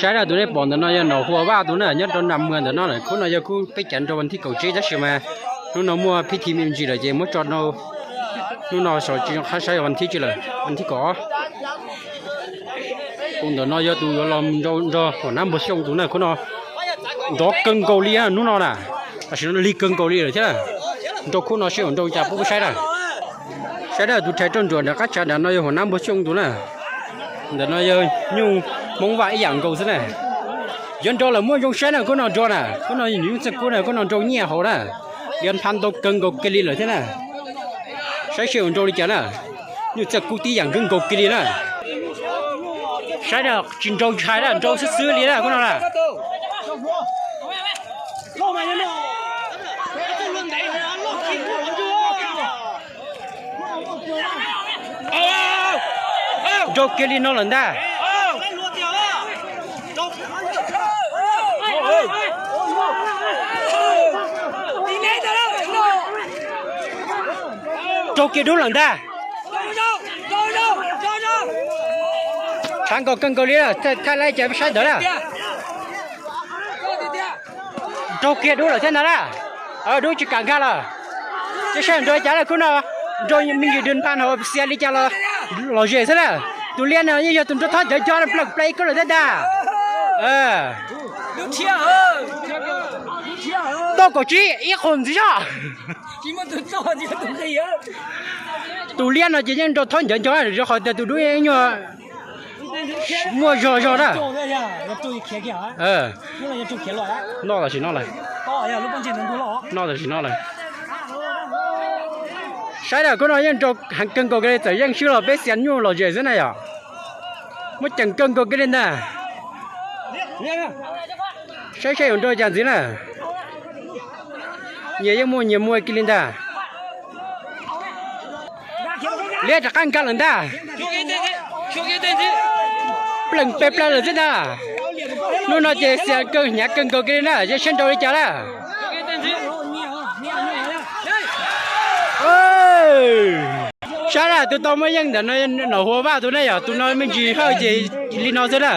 Saib na, tus nej pom ntawm no yog Nom Hua Vaj tus na, nyob rau Nam Muas ntawm no lawm. Khub no yog khub peb cav nrau vas thib kaum tsib tab sis mas hnub no muaj phib thi me ntsis lawm ces muab tso rau hnub no, tsis zoo qab saib vas thib tsib lawm, vas thib kaum ob. Tus ntawm no yog tus yuav los nrau nrog Huam Nab Npug Xyooj tus na, khub no nrov kawg nkaus li hnub no na, tam sim no lig kawg nkaus li lawm thiab na. Nrau khub no seb yuav nrau cas pub peb saib na. Saib na, tus rhais roj ntsuam nram qab tshav nram no yog Huam Nab Npug Xyooj tus na. Ntawm no yog nyuj Hmoob Vaj ib yam nkaus xwb na. Yuav nrau lawm muab zoo saib na, khub no nrau na, khub no nyuj txawj kub na, khub no nrau nyiaj hauv na. Yuav nphav ntau kawg nkaus kiag li lawm thiab na. Saib seb yuav nrau li cas na. Nyuj txawj kub tib yam nkaug nkaus kiag li na. Saib na, tsis nrau ntshai na, nrau xwb xwb li na, khub no na. Nrau kiag li no lawm ntag. Nrau kiag dub lawm ntag. Tshav nkaus kawg nkaus li, thaij laib cas peb saib ntawd na. Nrau kiag dub lawm thiab ntag na. Dub tsis kam nkag lawm. Ces saib nrau cas na khub no, nrau me ntsis dwg npaj hauv xiav li cas los, lom zem xwb na. Tus liab no yeej yog tus nrau thob ncov ncov no, plaws plaws ib kub lawm thiab ntag. Toj kaum tsib ib qho ntxiv zog. Tus liab no ces yeej nrau thob ncov ncov, rau qhov tias tus dub yeej nyuag muaj zog zog na. Noj tam sim no lawm. Noj tam sim no lawm. Saib na, khub no yeej nrau heev kawg nkaus kiag li, txawm yeej swb los peb xiav nyuj lom zem xwb na yom. Muab ceem kawg nkaus kiag li ntag. Saib seb yuav nrau cas ntxiv na. Nyias yeej muaj nyias muag kiag li ntag. Liab rov qab nkag lawm ntag. Plees pes plaws lawm xwb ntag. Hnub no ces xiam kawg hnyav kawg nkaus kiag li na, ces saib nrau li cas na. Saib na, tus tau muaj yeej ntawm no Nom Hua Vaj tus na yom, tus no me ntsis hawj ces li no xwb na.